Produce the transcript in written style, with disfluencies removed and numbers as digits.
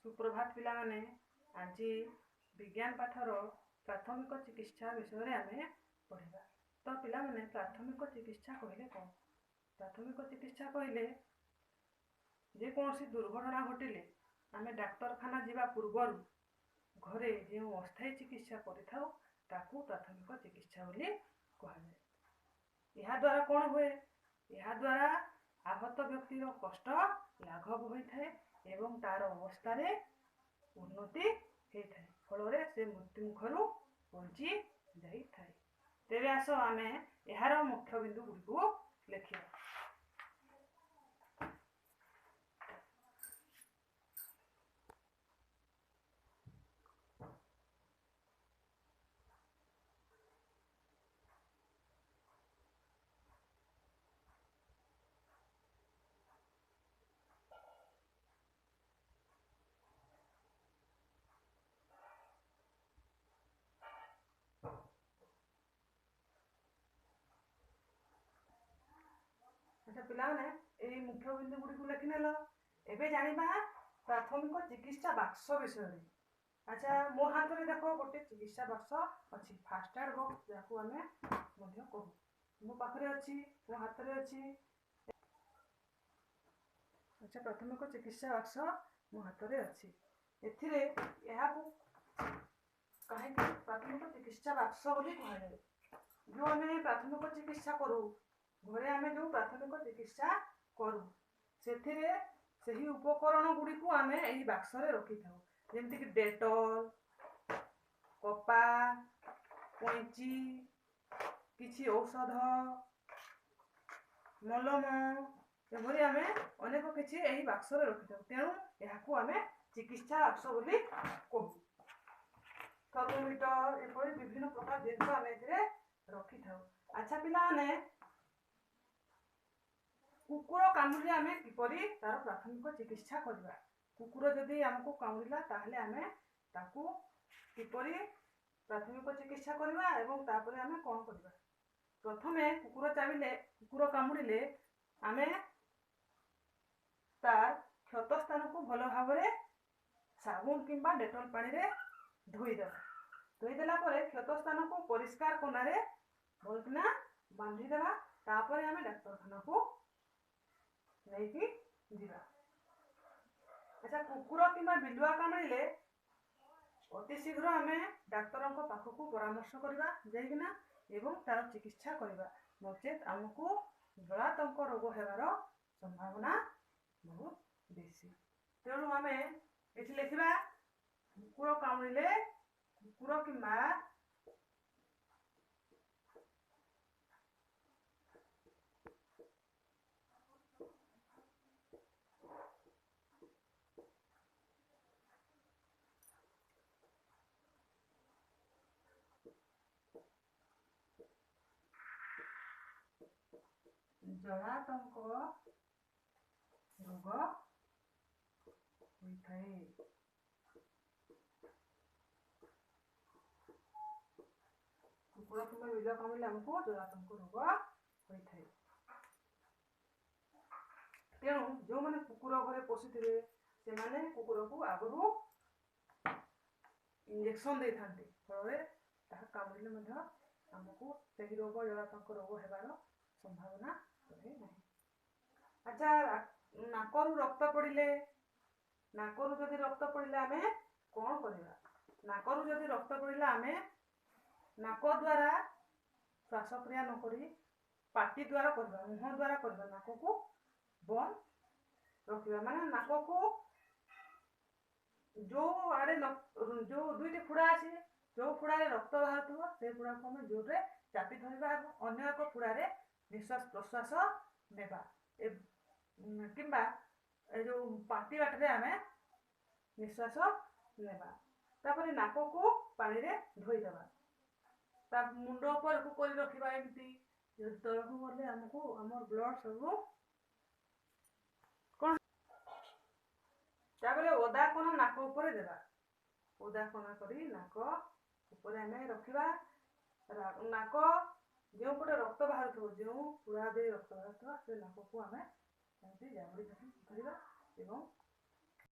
ସୁପ୍ରଭାତ ପିଲାମାନେ। ଆଜି ବିଜ୍ଞାନ ପାଠର ପ୍ରାଥମିକ ଚିକିତ୍ସା ବିଷୟରେ ଆମେ ପଢ଼ିବା। ତ ପିଲାମାନେ, ପ୍ରାଥମିକ ଚିକିତ୍ସା କହିଲେ କ'ଣ? ପ୍ରାଥମିକ ଚିକିତ୍ସା କହିଲେ ଯେକୌଣସି ଦୁର୍ଘଟଣା ଘଟିଲେ ଆମେ ଡାକ୍ତରଖାନା ଯିବା ପୂର୍ବରୁ ଘରେ ଯେଉଁ ଅସ୍ଥାୟୀ ଚିକିତ୍ସା କରିଥାଉ, ତାକୁ ପ୍ରାଥମିକ ଚିକିତ୍ସା ବୋଲି କୁହାଯାଏ। ଏହାଦ୍ୱାରା କ'ଣ ହୁଏ? ଏହାଦ୍ୱାରା ଆହତ ବ୍ୟକ୍ତିର କଷ୍ଟ ଲାଘବ ହୋଇଥାଏ ଏବଂ ତାର ଅବସ୍ଥାରେ ଉନ୍ନତି ହେଇଥାଏ, ଫଳରେ ସେ ମୃତ୍ୟୁମୁଖରୁ ବଞ୍ଚି ଯାଇଥାଏ। ତେବେ ଆସ, ଆମେ ଏହାର ମୁଖ୍ୟ ବିନ୍ଦୁ ଗୁଡ଼ିକୁ ଲେଖିବା। ଆଚ୍ଛା ପିଲାମାନେ, ଏଇ ମୁଖ୍ୟ ବିନ୍ଦୁ ଗୁଡ଼ିକୁ ଲେଖିନେଲ। ଏବେ ଜାଣିବା ପ୍ରାଥମିକ ଚିକିତ୍ସା ବାକ୍ସ ବିଷୟରେ। ଆଚ୍ଛା, ମୋ ହାତରେ ଦେଖ, ଗୋଟେ ଚିକିତ୍ସା ବାକ୍ସ ଅଛି, ଫାଷ୍ଟ ଏଡ୍ ବକ୍ସ ଯାହାକୁ ଆମେ ମଧ୍ୟ କହୁ। ମୋ ପାଖରେ ଅଛି, ମୋ ହାତରେ ଅଛି। ଆଚ୍ଛା, ପ୍ରାଥମିକ ଚିକିତ୍ସା ବାକ୍ସ ମୋ ହାତରେ ଅଛି। ଏଥିରେ ଏହାକୁ କାହିଁକି ପ୍ରାଥମିକ ଚିକିତ୍ସା ବାକ୍ସ ବୋଲି କୁହାଯାଏ? ଯେଉଁ ଆମେ ପ୍ରାଥମିକ ଚିକିତ୍ସା କରୁ ଘରେ, ଆମେ ଯେଉଁ ପ୍ରାଥମିକ ଚିକିତ୍ସା କରୁ, ସେଥିରେ ସେହି ଉପକରଣ ଗୁଡ଼ିକୁ ଆମେ ଏହି ବାକ୍ସରେ ରଖିଥାଉ, ଯେମିତିକି ଡେଟଲ, କପା, କଇଁଚି, କିଛି ଔଷଧ, ମଲମ, ଏଭଳି ଆମେ ଅନେକ କିଛି ଏହି ବାକ୍ସରେ ରଖିଥାଉ। ତେଣୁ ଏହାକୁ ଆମେ ଚିକିତ୍ସା ବାକ୍ସ ବୋଲି କହୁ। ଥର୍ମୋମିଟର, ଏପରି ବିଭିନ୍ନ ପ୍ରକାର ଜିନିଷ ଆମେ ଏଥିରେ ରଖିଥାଉ। ଆଚ୍ଛା ପିଲାମାନେ, କୁକୁର କାମୁଡ଼ିଲେ ଆମେ କିପରି ତାର ପ୍ରାଥମିକ ଚିକିତ୍ସା କରିବା? କୁକୁର ଯଦି ଆମକୁ କାମୁଡ଼ିଲା, ତାହେଲେ ଆମେ ତାକୁ କିପରି ପ୍ରାଥମିକ ଚିକିତ୍ସା କରିବା ଏବଂ ତାପରେ ଆମେ କ'ଣ କରିବା? ପ୍ରଥମେ କୁକୁର ଚାବିଲେ, କୁକୁର କାମୁଡ଼ିଲେ ଆମେ ତା କ୍ଷତ ସ୍ଥାନକୁ ଭଲ ଭାବରେ ସାବୁନ କିମ୍ବା ଡେଟଲ ପାଣିରେ ଧୋଇଦେବା। ଧୋଇଦେଲା ପରେ କ୍ଷତ ସ୍ଥାନକୁ ପରିଷ୍କାର କନାରେ ଭଲକିନା ବାନ୍ଧିଦେବା। ତାପରେ ଆମେ ଡାକ୍ତରଖାନାକୁ ନେଇକି ଯିବା। ଆଚ୍ଛା, କୁକୁର କିମ୍ବା ବିଲୁଆ କାମୁଡ଼ିଲେ ଅତି ଶୀଘ୍ର ଆମେ ଡାକ୍ତରଙ୍କ ପାଖକୁ ପରାମର୍ଶ କରିବା ଯାଇକିନା ଏବଂ ତାର ଚିକିତ୍ସା କରିବା, ନଚେତ୍ ଆମକୁ ଜଳାତଙ୍କ ରୋଗ ହେବାର ସମ୍ଭାବନା ବହୁତ ବେଶୀ। ତେଣୁ ଆମେ ଏଠି ଲେଖିବା, କୁକୁର କାମୁଡ଼ିଲେ, କୁକୁର କିମ୍ବା ଜଳାତଙ୍କ ରୋଗ ହୋଇଥାଏ। କୁକୁର କିମ୍ବା ବିଲୁଆ କାମୁଡ଼ିଲେ ଆମକୁ ଜଳାତଙ୍କ ରୋଗ ହୋଇଥାଏ। ତେଣୁ ଯେଉଁମାନେ କୁକୁର ଘରେ ପୋଷିଥିବେ, ସେମାନେ କୁକୁରକୁ ଆଗରୁ ଇଞ୍ଜେକ୍ସନ୍ ଦେଇଥାନ୍ତି, ଫଳରେ ତାହା କାମୁଡ଼ିଲେ ମଧ୍ୟ ଆମକୁ ସେହି ରୋଗ, ଜଳାତଙ୍କ ରୋଗ ହେବାର ସମ୍ଭାବନା ରହେ ନାହିଁ। ଆଚ୍ଛା, ନାକରୁ ରକ୍ତ ପଡ଼ିଲେ, ନାକରୁ ଯଦି ରକ୍ତ ପଡ଼ିଲେ ଆମେ କ'ଣ କରିବା? ନାକରୁ ଯଦି ରକ୍ତ ପଡ଼ିଲା, ଆମେ ନାକ ଦ୍ୱାରା ଶ୍ୱାସକ୍ରିୟା ନ କରି ପାଟି ଦ୍ୱାରା କରିବା, ମୁହଁ ଦ୍ୱାରା କରିବା। ନାକକୁ ବନ୍ଦ ରଖିବା, ମାନେ ନାକକୁ ଯେଉଁ ଆଡ଼େ ଯେଉଁ ଦୁଇଟି ଫୁଡ଼ା ଅଛି, ଯେଉଁ ଫୁଡ଼ାରେ ରକ୍ତ ବାହାରୁଥିବ ସେ ଫୁଡ଼ାକୁ ଆମେ ଜୋରରେ ଚାପି ଧରିବା ଏବଂ ଅନ୍ୟ ଏକ ଫୁଡ଼ାରେ ନିଶ୍ୱାସ ପ୍ରଶ୍ୱାସ ନେବା କିମ୍ବା ଏ ଯେଉଁ ପାଟି ବାଟରେ ଆମେ ନିଶ୍ୱାସ ନେବା। ତାପରେ ନାକକୁ ପାଣିରେ ଧୋଇଦେବା। ତା ମୁଣ୍ଡ ଉପରକୁ କରି ରଖିବା ଏମିତି। ଯଦି ତଳକୁ ଗଲେ ଆମକୁ ଆମର ବ୍ଲଡ଼ ସବୁ କ'ଣ? ତାପରେ ଓଦା କନା ନାକ ଉପରେ ଦେବା। ଓଦା କନା କରି ନାକ ଉପରେ ଆମେ ରଖିବା। ନାକ ଯେଉଁପଟେ ରକ୍ତ ବାହାରୁଥିବ, ଯେଉଁ ପୁରା ଦେଇ ରକ୍ତ ବାହାରୁଥିବ, ସେ ନାକକୁ ଆମେ ଏମିତି ଜାବୁଡ଼ି ଧରିବା ଏବଂ